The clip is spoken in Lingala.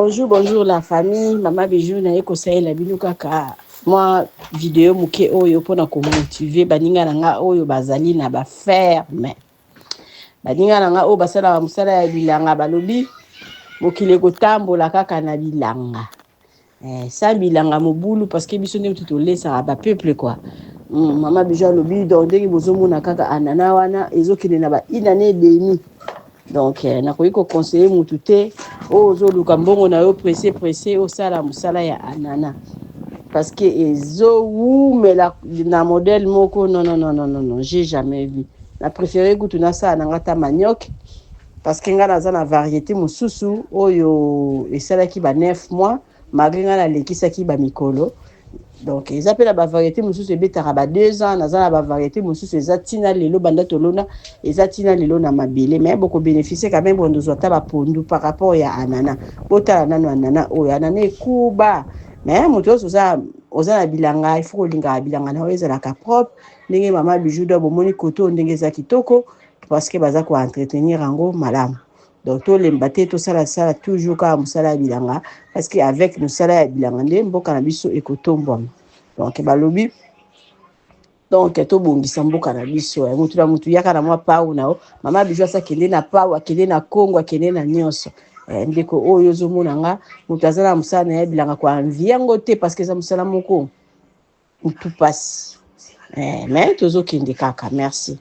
Bonjour, bonjour la famille. Mama Bijou naye kosalela bino kaka mwa video moke oyo mpona komotive baninga na nga oyo bazali na baferme, baninga na nga oyo basalaka mosala ya bilanga. Balobi mokili ekotambola kaka na bilanga. Sa bilanga mobulu, parce que biso nde motu tolesaka bapeuple quoi. Mama Bijou alobi donc ndenge bozomona kaka anana wana ezokende na ba une année et demi. Donc nakoki koconseiller mutu te oyo ozoluka mbongo na yo pressé pressé, osala mosala ya anana, parce que ezowumela na modèle moko. Non, non, non, non, non, non, j'ai jamais vu. Na préféré kutu nasala na nga ta manioc, parce que nga naza na variété mosusu oyo esalaki ba 9 mois, malgré nga nalekisaki bamikolo. Donc eza mpe na bavariété mosusu ebetaka ba 2 ans. Naza na bavariété mosusu eza ntina lelo, banda tolona, eza ntina lelo na mabele, mais bokobénéficie quand même, bondozwa ata bapondu par rapport ya anana. Botala nano anana oyo, anana ekuba. Mais moto nyonso oza na bilanga, il faut kolingaka bilanga na oyo ezalaka propre, ndenge Mama Bijou do bomoni koto oyo ndenge eza kitoko, parce que baza koentretenir yango malamu. Donc tolemba te, tosalasala toujours kaka mosala ya bilanga, parce que avec mosala ya bilanga nde mboka na biso ekotombwama. Donc balobi donc tobongisa mboka na biso. Mutu na mutu yaka na mwa pau na yo. Mama Bijou asa akende na pau, akende na Kongo, akende na nyonso. Ndeko oyo ozomona nga, moto aza na mosala na ye bilanga, koenvier yango te, parce que eza mosala moko mutu pasi, mais tozokende kaka. Merci.